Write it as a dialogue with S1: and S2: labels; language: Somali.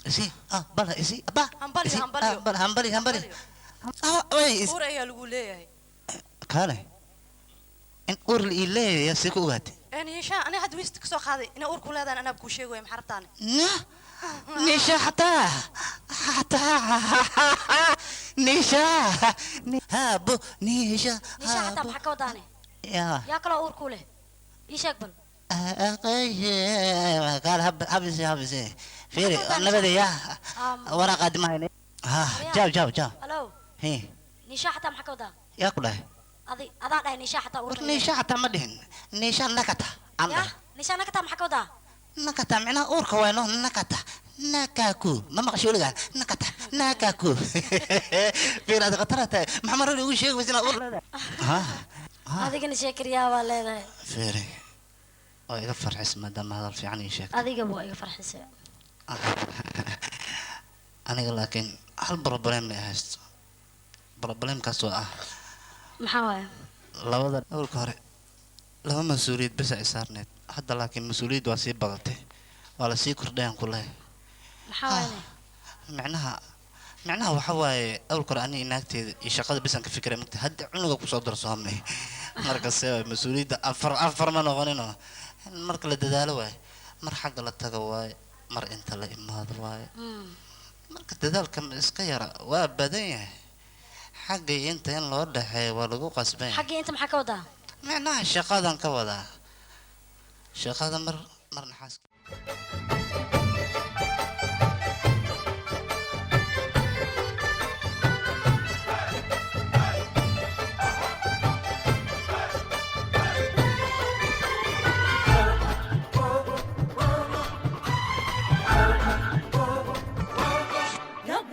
S1: Isi ah bala isi ba.
S2: Hambalyo,
S1: isi,
S2: hambalyo.
S1: ah, bala hambali hambali ah way
S2: Uur ayaa lagu leeyahay.
S1: Kaale, in uur la ii leeyahay yaa sii ku ogaatay?
S2: Niisha, aniga hadda wiista kasoo qaaday inaa uur ku leedahay, anaa kuu sheegaya. Maxaa rabtaane?
S1: Na Nisha, xataa xataa Nisha habo Nisha.
S3: Nisha xataa maxaa ka wadaane?
S1: Yaa?
S3: Yaa kaloo uur ku leh? Ii sheeg bal.
S1: Kaale, habise habise, fiiri nabada yaa waraa qaadi mahayne. Ha, jaaw jaaw jaaw.
S3: Alo.
S1: He.
S3: Nisha xataa maxaa ka wadaa?
S1: Yaa ku dhahay?
S3: Adi adaa dhahay Nisha xataa uur.
S1: War Nisha xataa ma dhihin, Nisha nakata aan
S3: ya
S1: dhahay.
S3: Nisha nakataa maxaa ka wadaa?
S1: Nakata micnaha uurka wayno. Nakata nakaku ma maqashay weligaa? Nakata nakaku. Fiir, aad khatar tahay. Maxaa mar hore igu sheegi waysa inaad uur leedahay? Ha.
S3: Adigana sheekariyaa baa leedahay.
S1: Fiiri, waa iga farxis maadaama hadal fiican ii sheegtay.
S3: Adiga waa iga farxisay.
S1: Aniga laakiin hal problem ay haysto, problemkaas oo ah
S3: Maxaa waaye?
S1: Labada awalka hore laba mas-uuliyad bes ay saarneed, hadda laakiin mas-uuliyad waa sii badatay, waa lasii kordhayaan ku lehay.
S3: Maxaa waaye?
S1: Micnaha waxa waaye, awalka hore aniga naagteeda iyo shaqada bes aan ka fikiray mugta, hadda cunuga kusoo darsoomay. Marka see waay mas-uuliyadda? Afar afar ma noqonino. Marka la dadaalo waaye, mar xagga la tago waaye, mar inta la imaado waaye. Marka dadaalka ma iska yara, waa badan yahay. Xagga iyo inta in loo dhexeeyo waa lagu qasban yahay.
S3: Xaggii inta maxaa ka wadaa?
S1: Micnaha shaqadan ka wadaa, shaqada mar marna xaaska.
S4: रब